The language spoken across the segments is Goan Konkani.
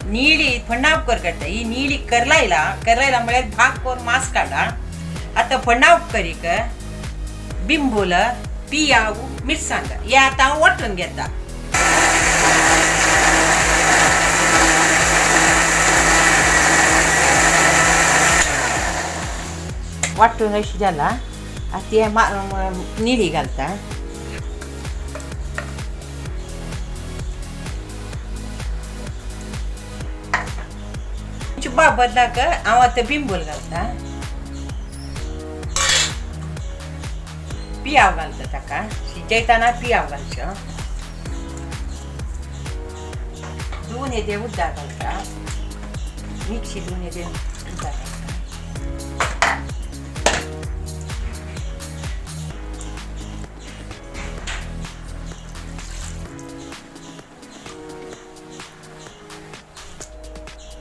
निळी फण्णाव कर काडटा. ही निळी करलायला करलायला म्हळ्यार भाग करून मांस काडला. आतां फण्णाव करीक बिंबूल पियाव मिरसांग हे आतां हांव वांटून घेता. वांटून अशें जाला. आतां हें निळी घालता. बदलाक हांव आतां बिंबूल घालता. पियाव घालता ताका शिजयतना पियाव घालचो. दोन येदे उदक घालता. मिक्सी दोन येदे उदक घालता.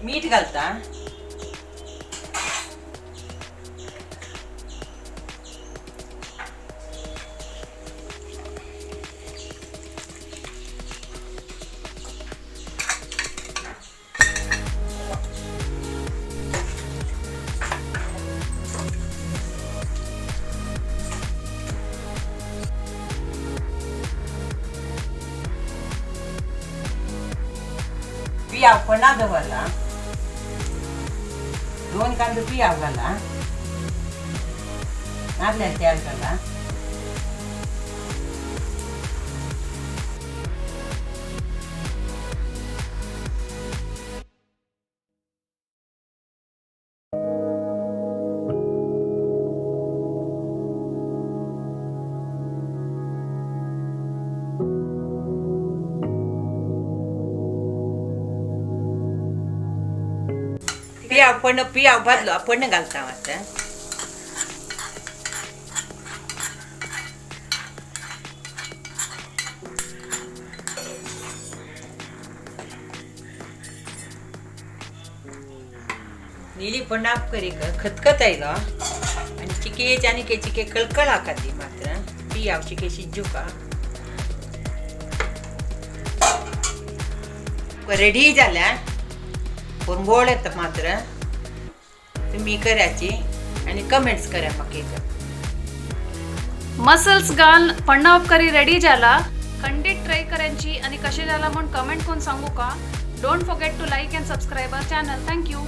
मीठ घालता. पियाव पण दवरला. 2 कांदो पियाव घाला. नाल्ल्या तेल घाला. पियाव पण पियाव भाजलो आपण घालता आतां. निळी पण करी खतखत आयलो आनी चिकेच आनी चिके कळकळ आका ती मात्र पियाव चिके शिजूका रेडी जाल्या. पुरंबोळ येता मात्र. तुम्ही करायची आणि कमेंट्स करा म्हाका एक. मसल्स घाल फण्णाव करी रेडी जाला. खंडीत ट्राय करायची आणि कसे जाला म्हण कमेंट करून सांगू का. Don't forget to like and subscribe our channel. Thank you.